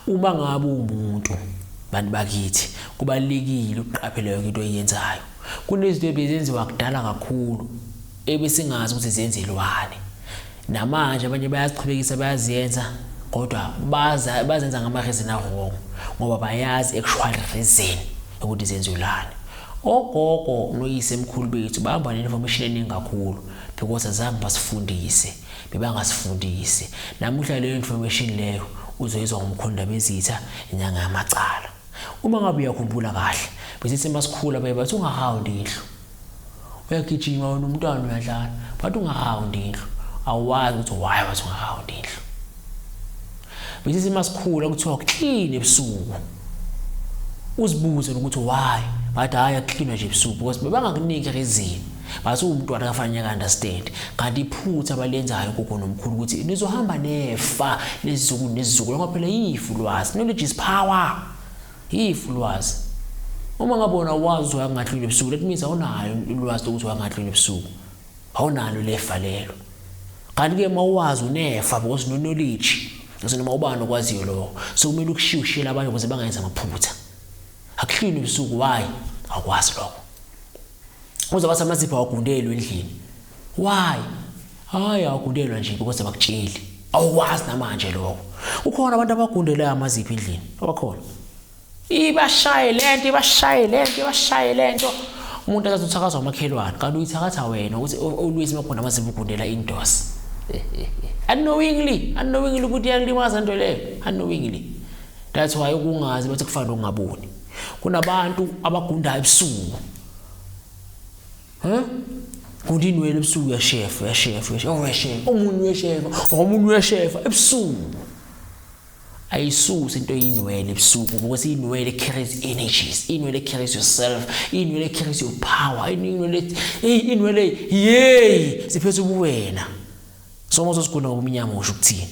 Uma ngabe umuntu, bantu bakithi, kubalulekile ukuqaphela yonke into oyenzayo. Kunezinto ebezenziwa kudala kakhulu ebesingazi ukuthi zenzelwani. Namanje abanye bayaziqhubekisa, bayaziyenza, kodwa baza bazenza ngama-reason a-wrong ngoba bayazi actual reason ukuthi zenziwelani. Ogogo noyise mkhulu bethu bahamba ne-information eningi kakhulu because azange basifundise, bebangasifundisi. Namuhla leyo information leyo uzoyizwa ngomkhulu Ndabezitha, inyanga yamacala. Uma ngabe uyakhumbula kahle, besithi masikhula baye bathi ungarawundi indlu. Uyagijima wena umntwana uyadlala, bathi ungarawundi indlu. Awazi ukuthi why bathi ungarawundi indlu. Besithi masikhula kuthiwa clean ebusuku. Uzibuze ukuthi why, bathi hayi akucleanwa nje ebusuku because bebangakuniki reason. Bathi umntwana kafanele understand. Kanti iphutha abalenzayo gogo nomkhulu ukuthi nizohamba nefa lezizukulu nezizukulu ngoba phela yifu ulwazi. Knowledge is power. Yifu ulwazi. Uma ngabe wena wazi ukuthi wayengahlwini ebusuku, that means awunayo ulwazi lokuthi wayengahlwini ebusuku. Awunalo lefa lelo. Kanti ke uma uwazi unefa because no knowledge. So noma ubani okwaziyo lokho. So kumele ukushiye ushiyele abanye ukuze bangenzi amaphutha. Akuhlwini ebusuku, why? Awukwazi lokho. Uze bathi amazipho awagundelwe endlini. Why? Hayi awagundelwa nje because abakutsheli. Awukwazi namanje lokho. Kukhona abantu abagundelayo amazipho endlini. Abakhona. Ibashaye lento, ibashaye lento, ibashaye lento. Umuntu akaze uthakazwa umakhelwane, kanti uyithakatha wena ukuthi always makhona amazipho ugundela indoors. Unknowingly, unknowingly ukuthi iyakulimaza into leyo, unknowingly. That's why ukungazi bathi kufana nokungaboni. Kunabantu abagundayo ebusuku. Huh? Gunda inwele ebusuku uyashefa, uyashefa, uyashefa, oh uyashefa, omunye uyashefa, omunye uyashefa ebusuku. Ayisuse into eyinwele ebusuku because inwele carries energies, inwele carries yourself, inwele carries your power, inwele, hey inwele, yey, siphethe ubuwena. So uma uzosigunda ngobumnyama usho ukuthini?